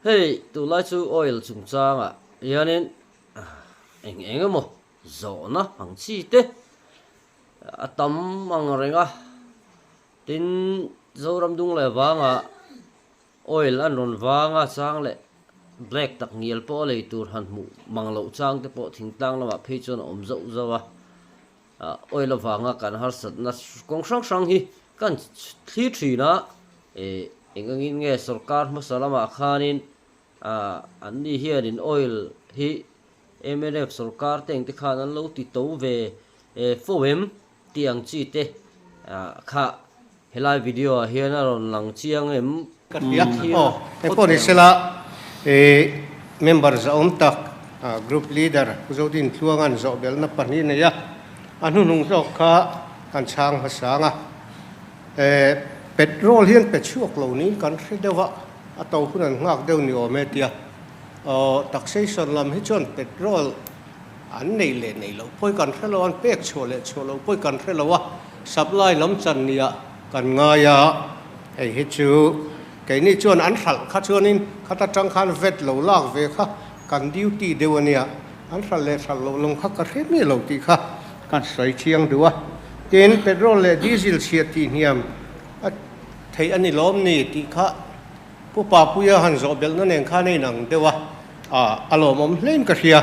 Hei tunlai chu oil chungchangah hianin eng eng emaw zawhna ang chi te a tam ang reng a, tin Zoram dung leh vangah oil an rawn vang a chang leh black tak ngial pawh a lei tur han hmuh mang loh chang te pawh thingtlang lamah phei chuan a awm zauh zauh a. Oil avanga kan harsatna kawng hrang hrang hi kan thlir thin a, eng angin nge sorkar hmasa lamah khanin an ni hianin oil hi mnf sorkar te engte khan an lo ti to ve fo em tih ang chi te kha Helai video ah hian a rawn lang chiang em? Ka hria aw, engpawh ni sela i member zahawm tak group leader Pu Zodin Tluanga'n zawhbelna pahnih nei a, a hnuhnung zawk kha kan chhang hmasang a. Petrol hian pe chhuak lo niin kan hre deuh a, a to hun an nghak deuh ni awm e tia. Aw, taxation lam hi chuan petrol An neih leh neih loh pawi kan hre lo, an pek chhuah leh chhuah loh pawi kan hre lo a, supply lam chan nia kan ngai a, hei hi chu keini chuan an hralh kha chuanin khata tang khan vet lo lak ve kha kan duty deuh a nia, an hralh leh hralh loh lawng kha ka hre miah lo tih kha kan sawi chiang duh a. Tin, petrol leh diesel chhiat tih hniam a theih a ni lawm ni tih kha Pu Papuia han zawh belhna nen khan a inang deuh a, a lawmawm hlein ka hria.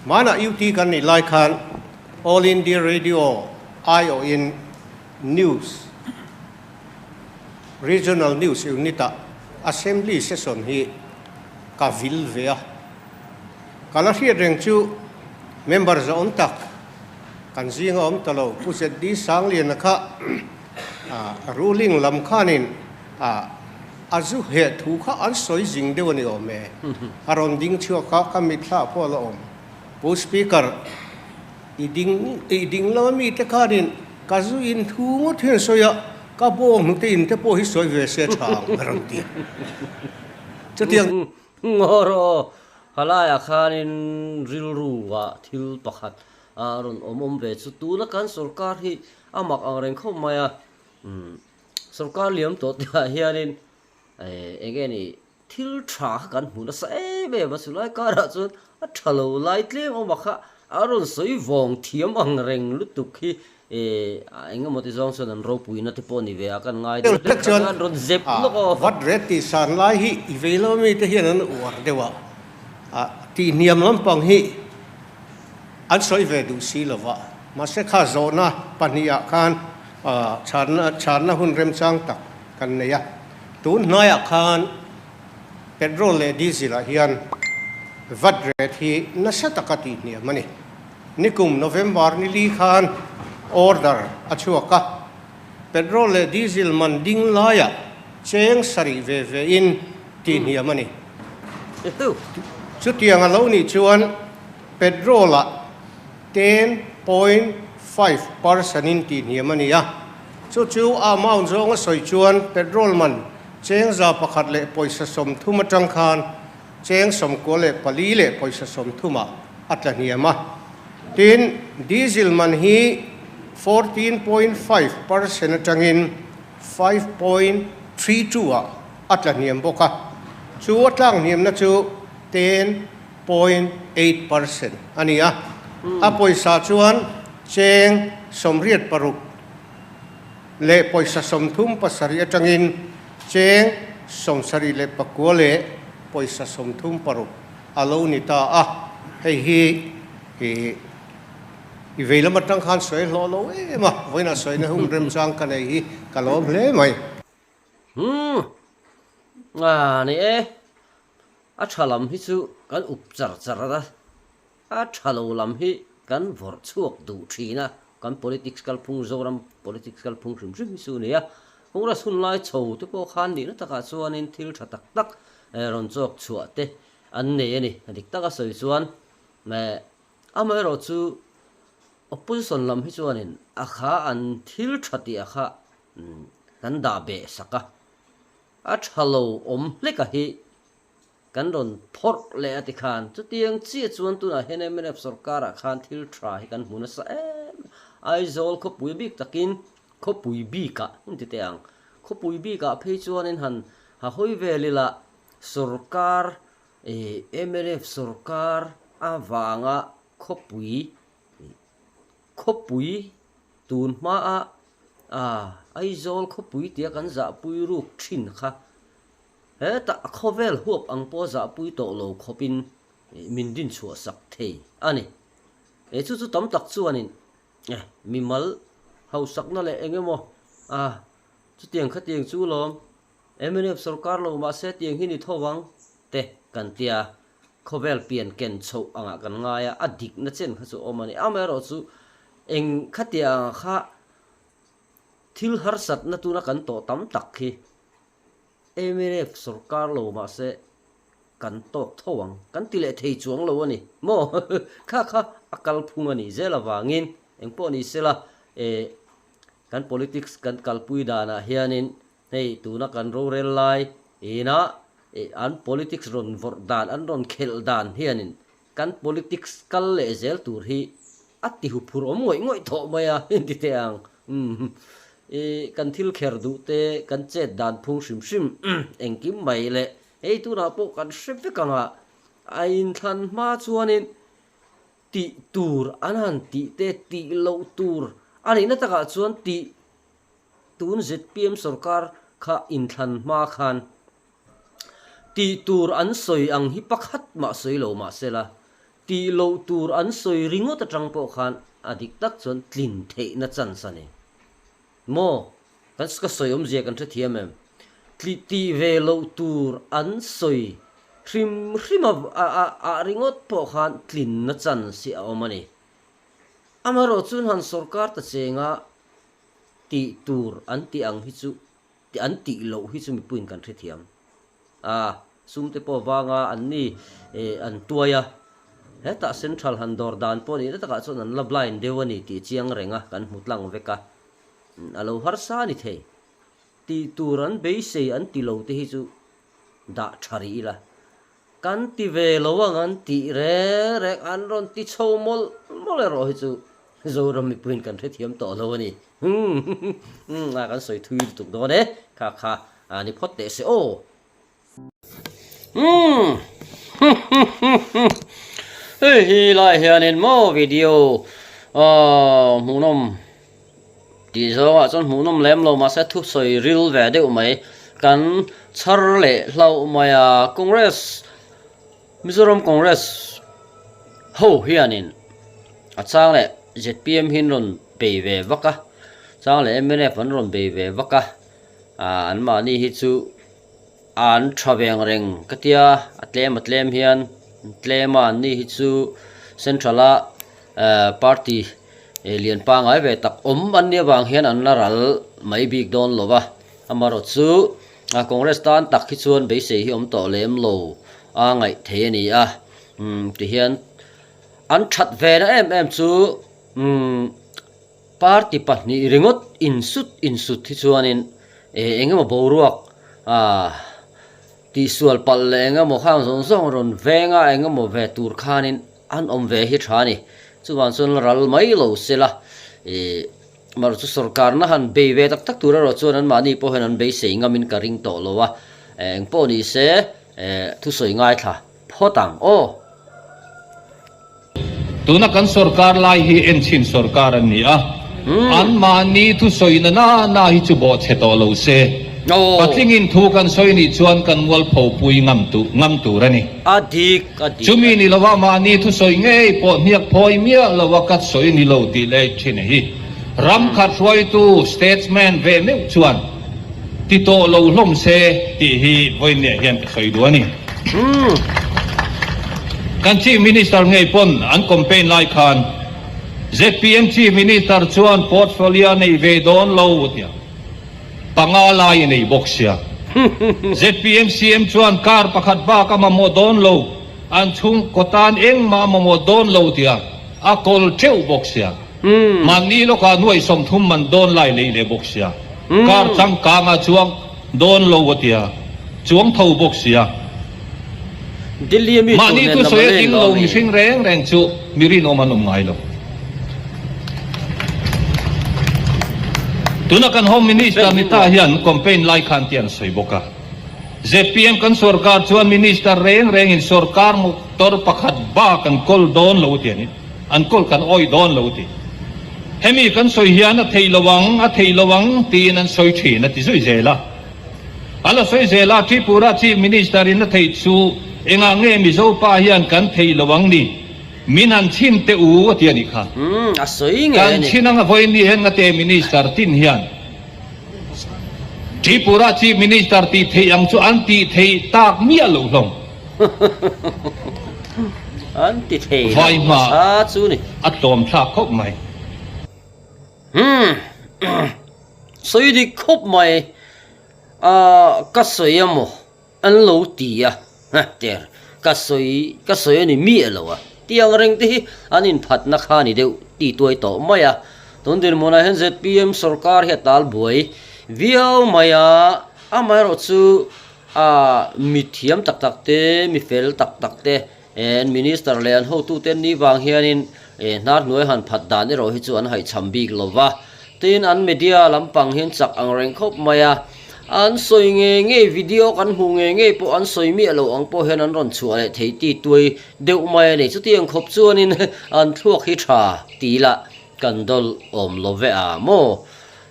Hmanah UT kan nih lai khan All India Radio aiawhin News, Regional News Unit-ah Assembly Session hi ka vil ve a. Ka la hriat reng chu member zahawm tak Kan zinga awm ta lo. Pu ZD Sangliana kha ruling lam khanin a zu heh thu kha an sawi zing deuh a ni awm e. A rawn ding chhuak a, ka mitthla pawh a la awm. Pu Speaker, i ding i ding lama mite khanin ka zu in thu ngawt hian sawi a, ka bawng hnute in te pawh hi sawi ve se tha ang a rawn ti a. Chutiang. Ngaw rawh, halaiah khanin rilru ah thil pakhat A rawn awm awm ve chu tuna kan sorkar hi a mak ang reng khawp mai a, sorkar liam tawh te ah hianin eng nge ni thil tha kha kan hmu nasa em em a, chulai karah chuan a tha lo lai tlem awm a kha a rawn sawi vawng thiam ang reng lutuk hi eng emaw ti zawng chuan an ropuina te pawh ni ve a kan ngai deuh hlek kha an rawn zep lawk aw. Vat ret tih san lai hi i vei lo mi te hian an uar deuh a, tihhniam lampang hi An sawi ve duh si lo va, mahse kha zawhna pahnihah khan chhanna chhanna hun remchang tak kan nei a. Tun hnaiah khan petrol leh diesel ah hian vat rate hi nasa taka tihhniam a ni. Nikum November ni li khan order a chhuak a, petrol leh diesel man ding laiah cheng sarih ve ve in tihhniam a ni. Chutiang a lo nih chuan Petrol-ah 10.5 percent in tihhniam a ni a, chu chu a amount zawnga sawi chuan petrol man cheng 130 atang khan cheng 94.30 ah a tla hniam a. Tin, diesel man hi 14.5 percent atangin 5.32 ah a tla hniam bawk a, chu a tlak hniamna chu 10.8 percent a ni a, a pawisa chuan cheng 86.37 atangin cheng 79.36 a lo ni ta a, hei hi i vei lam atang khan sawi hlawh lo em a, vawiinah sawina hun remchang ka nei hi ka lawm hle mai. Umm a ni e. A tha lam hi chu kan up char char a, a tha lo lam hi kan vawrh chhuak duh thin a, kan politics kalphung Zoram politics kalphung hrim hrim hi chu a ni a. Congress hun lai chho te pawh khan nihna takah chuanin thil tha tak tak rawn chawk chhuah te an nei a ni. A dik taka sawi chuan amaherawh chu opposition lam hi chuanin a kha an thil tha tih a kha kan dah beh sak a. A tha lo awm hlek a hi kan rawn phawrh leh a tikhan chutiang chiah chuan tunah hian mnf sorkarah khan thil tha hi kan hmu nasa em Aizawl khawpui bik takin khawpui bikah in ti teh ang. Khawpui bikah phei chuanin han ha hawi vel ila sorkar eh mnf sorkar avanga khawpui khawpui tun hmaa ah Aizawl khawpui tia kan zahpui ruk thin kha hetah a khawvel huap ang pawh zahpui tawh lo khawpin min din chhuah sak thei a ni. Eh chu chu tam tak chuanin eh mimal hausakna leh eng emaw ah chutiang khatiang chu lawm mnf sorkar lo mahse tiang hi ni tho vang te kan tia khawvel pian ken chhoh angah kan ngai a, a dikna chen kha chu a awm a ni. Amaherawhchu eng khatiang kha thil harsatna tuna kan tawh tam tak khi mnf sorkar lo mahse kan tawk tho ang, kan ti leh thei chuang lo a ni maw? Kha kha a kalphung a nih zel avangin engpawh ni sela eh kan politics kan kalpui danah hianin hei tuna kan rorel lai inah eh an politics rawn vawrh dan, an rawn khelh dan hianin kan politics kal leh zel tur hi a ti huphur awm ngawih ngawih thawh mai a inti teh ang. Umm i kan thil kher duh te, kan chet dan phung hrim hrim engkim mai leh hei tunah pawh kan hre vek ang a, a inthlan hma chuanin tih tur an han tih te tih loh tur a nihna takah chuan tih tun zpm sorkar kha inthlan hma khan Tih tur an sawi ang hi pakhat mah sawi lo mah sela, tih loh tur an sawi ringawt atang pawh khan a dik tak chuan tlin theihna chance a ni. Maw? Kan ka sawi awmzia kan hrethiam em? Tli tih ve loh tur an sawi hrim hrim a a a ringawt pawh khan tlinna chance hi a awm a ni. Amaherawh chuan han sawrkar ta chenga tih tur an tih ang hi chu tih an tih loh hi chu mipuiin kan hrethiam a, sum te pawh vanga an ni eh an tuai a, hetah central han dawr dan pawh nih na takah chuan an la blind deuh a ni tih chiang reng a, kan hmu tlang vek a, a lo harsa a ni thei. Tih tur an beisei an ti lo te hi chu dah tha rih ila. Kan ti ve lo ang an tih reng reng an rawn ti chho mawlh mawlh erawh hi chu Zoram mipuiin kan hrethiam tawh lo a ni. Umm a kan sawi thui lutuk dawn e, kha kha a ni phawt teh se aw. Umm hei hi lai hianin maw video aw hmuhnawm Tih zawngah chuan hmuhnawm lem lo mahse thusawi ril ve deuh mai kan chhar leh hlauh mai a, Congress Mizoram Congress ho hianin a chang leh zpm hi an rawn bei ve vak a, chang leh mnf an rawn bei ve vak a, ah anmahni hi chu an tha ve ang reng ka tia a tlem a tlem hian tlem a anni hi chu central a eh party eh lian pangai ve tak awm an nih avang hian an la ral mai bik dawn lo va amaherawh chu a congress tan tak hi chuan beisei hi awm tawh lem lo a ngaih thei a ni a umm tihian an that ve na em em chu umm Party pahnih ringawt insut insut hi chuanin eh eng emaw boruak ah tihsual palh leh eng emaw khang zawng zawng rawn veng a eng emaw ve tur khanin an awm ve hi tha a ni. Chuvang chuan ral mai lo sela ih amaherawhchu sorkarna han bei ve tak tak tur erawh chuan anmahni pawh hian an beisei ngamin ka ring tawh lo a, eng pawh ni se eh thusawi ngaithla phawt ang aw. Tuna kan sorkar lai hi enchhin sorkar an ni a, anmahni thusawina na na hi chu bawhchhe tawh lo se. Patlingin thu kan sawi nih chuan kan mualpho pui ngam ngam tur a ni. Chumi ni lova mahni thusawi ngei pawh hniak phawi miah lova ka sawi ni lo tih leh thin hi ram khat hruaitu statesman ve meuh chuan ti tawh lo hlawm se tih hi vawiinniah hian ka sawi duh a ni. Kan Chief Minister ngei pawn an campaign lai khan zpm Chief Minister chuan portfolio a nei ve dawn lo a ti a, panga lai a nei bawk sia. Zpm CM chuan car pakhat bak a mamawh dawn lo, an chhungkaw tan engmah a mamawh dawn lo ti a, a kawl teuh bawk sia. Mahni lawkah nuaih 30 man dawn lai lei leh bawk sia. Car changkang a chuang dawn lo a tia, chuang tho bawk sia. Delhi ami tur Mahni nen thu lam sawi a a len ding lo lo ami. mihring reng reng chu mi rinawm an awm ngai lo. Tuna kan Home Minister ni ta hian campaign lai khan tih an sawi bawk a. Zpm kan sorkar chuan Minister reng rengin sorkar motor pakhat bak an kawl dawn lo tih an an kawl kan awih dawn lo tih. Hemi kan sawi hian a theih lo ang, a theih lo ang tiin an sawi thin a ti zui zel a. A la sawi zel a, Tripura Chief Minister in a theih chu engah nge Mizo pa hian kan theih lo ang ni? Min han chhin teh u a ti a nih kha. A sawi ngei a Kan ni. chhin anga vawiin ni hian ngate Minister tin hian Tripura Chief Minister tih theih ang chu an tih theih tak miah loh hlawm. An ti thei lo Vai hma nasa chu ni. a tlawm thlak khawp mai. Umm sawi dik khawp mai. A ka sawi amaw? An lo ti a, ha ter, ka sawi ka sawi a ni miah lo a, tih ang reng te hi an inphatna kha a ni deuh ti tuai tawh mai a. Tun dinhmunah hian zpm sorkar hi a tal buai viau mai a, amaherawh chu ah mi thiam tak tak te, mi fel tak tak te, eh minister leh an hotute an nih vang hianin eh hnar hnuai han phat dan erawh hi chu an haihchham bik lo va. Tin, an media lampang hian chak ang reng khawp mai a. An sawi ngei ngei video kan hmuh ngei ngei pawh an sawi miah loh ang pawh hian an rawn chhuah leh thei ti tuai deuh mai a ni. Chutiang khawp chuanin an thluak hi tha ti lah kan dawl awm lo ve a maw?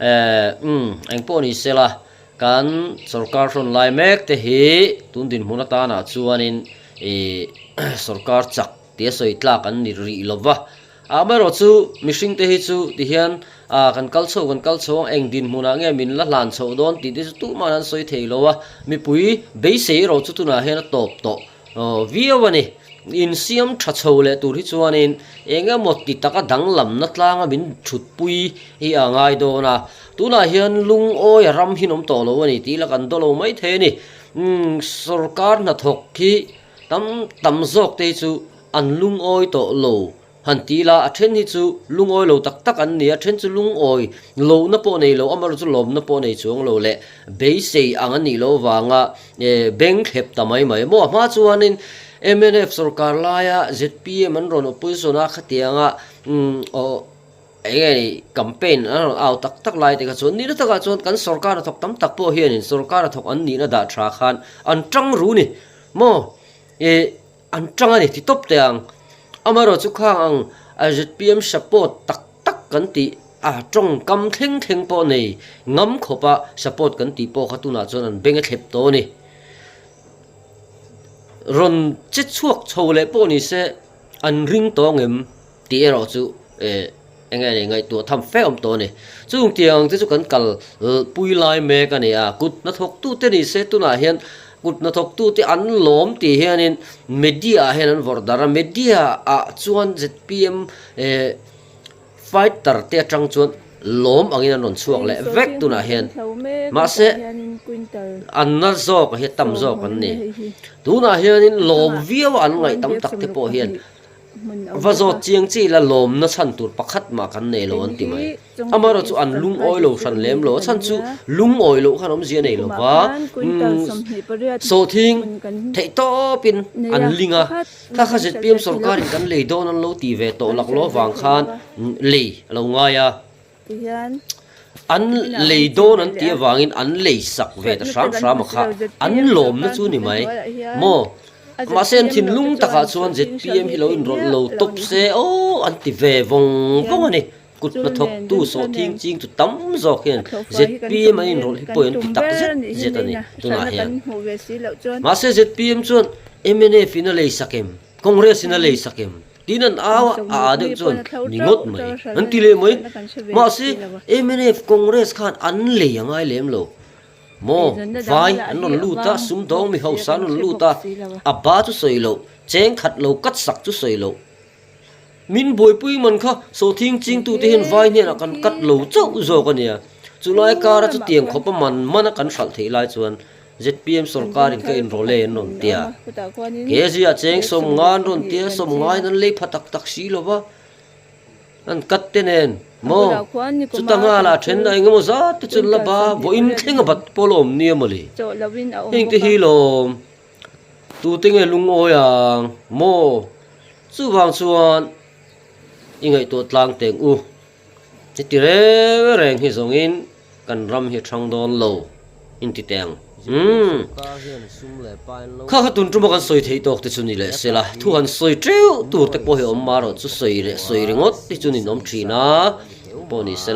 Eh, umm, eng pawh ni sela, kan sorkar hrawn lai mek te hi tun dinhmun atanah chuanin ih sorkar chak tia sawi tlak an ni rih lo va. Amaherawh chu mihring te hi chu ti hian ah kan kal chho kan kal chho ang eng dinhmunah nge min la hlan chhoh dawn tih te chu tumah an sawi thei lo a, mipui beisei erawh chu tunah hian a tawp tawh viau a ni. Insiam tha chho leh tur hi chuanin eng emaw ti taka danglamna tlanga min thutpui hi a ngai dawn a, tunah hian lungawi a ram hi an awm tawh lo a ni tih la kan daw lo mai thei a ni. Sorkar hnathawk hi tam tam zawk te hi chu An lungawi tawh lo. Han ti ila, a then hi chu lungawi lo tak tak an ni, a then chu lungawi lohna pawh nei lo, amaherawh chu lawmna pawh nei chuang lo leh beisei ang a nih loh avanga beng thlep ta mai mai maw. A hma chuanin mnf sorkar laia zpm an rawn opposition a khatianga eng nge ni campaign an rawn au tak tak lai te kha chuan nihna takah chuan kan sorkar a thawk tam tak pawh hianin sorkar a thawk an nihna dah tha khan an tang ru ni maw. An tang a ni ti tawp teh ang. Amaherawh chu khang ang a zpm support tak tak kan tih a tawngkam thleng thleng pawh nei ngam khawpa support kan tih pawh kha tunah chuan an beng a thlep tawh a ni. Rawn che chhuak chho leh pawh ni se an ring tawh ang em tih erawh chu eh eng nge ni ngaihtuah tham fe awm tawh a ni. Chung tiang te chu kan kal pui lai mek a ni a, kut hnathawktute ni se tunah hian kut hnathawktute an lawm tih hianin media ah hian an vawrh darh a, media ah chuan zpm eh fighter te atang chuan lawm angin an rawn chhuak leh vek tunah hian mahse an na zawk hi tam zawk an ni. Tunah hianin lawm viau a an ngaih tam tak te pawh hian Va zawt chiang chi ila lawmna chhan tur pakhat mah kan nei lo an ti mai. Amaherawh chu an lungawi lo hran lem lo. A chhan chu lungawi loh khan awmzia nei lo va, sawhthing theih tawpin an ling a. Kha kha zpm sorkarin kan lei dawn an lo tih ve tawh laklawh avang khan lei a lo ngai a. An lei dawn an tih avangin an lei sak ve ta hram hram a kha an lawmna chu ni mai maw? Mahse an thinlung takah chuan zpm hi lo inrawlh lo tawp se aw an ti ve vawng vawng a ni. Kut hnathawktu sawhthing ching chu tam zawk hian zpm an inrawlh hi pawh an ti tak zet zet a ni tunah hian. Mahse zpm chuan mnf in a lei sak em? Congress in a lei sak em? Tin an au a, a aa deuh chuan ni ngawt mai an ti leh mai. Mahse mnf Congress khan an lei a ngai lem lo. Maw vai an rawn lut a, sumdawng mi hausa an rawn lut a, a ba chu sawi loh, cheng khat lo kat sak chu sawi loh. Min buaipui man kha sawhthing chingtute hian vai hnenah kan kat lo chauh zawk a nia. Chulai kara chutiang khawp a man man a kan hralh theih lai chuan Zpm sorkarin ka inrawlh e an rawn ti a. Kezia cheng 50 an rawn ti a, 50 in an lei pha tak tak si lo va, an kat te nen maw? Chuta nghala then a engemaw zat te chu an la ba, vawiin thleng a bat pawh la awm nia mawle. Heng te hi lawm tute nge lungawi ang maw? Chuvang chuan i ngaihtuah tlang teng u. Heti reng reng hi zawngin. Kan ram hi a thang dawn lo inti teh ang. Umm. Kha kha tun tuma kan sawi theih tawk te chu ni leh se la, thu han sawi teuh tur te pawh hi awm marawh chu sawi leh sawi ringawt te chu ninawm thin a, pawh ni se la.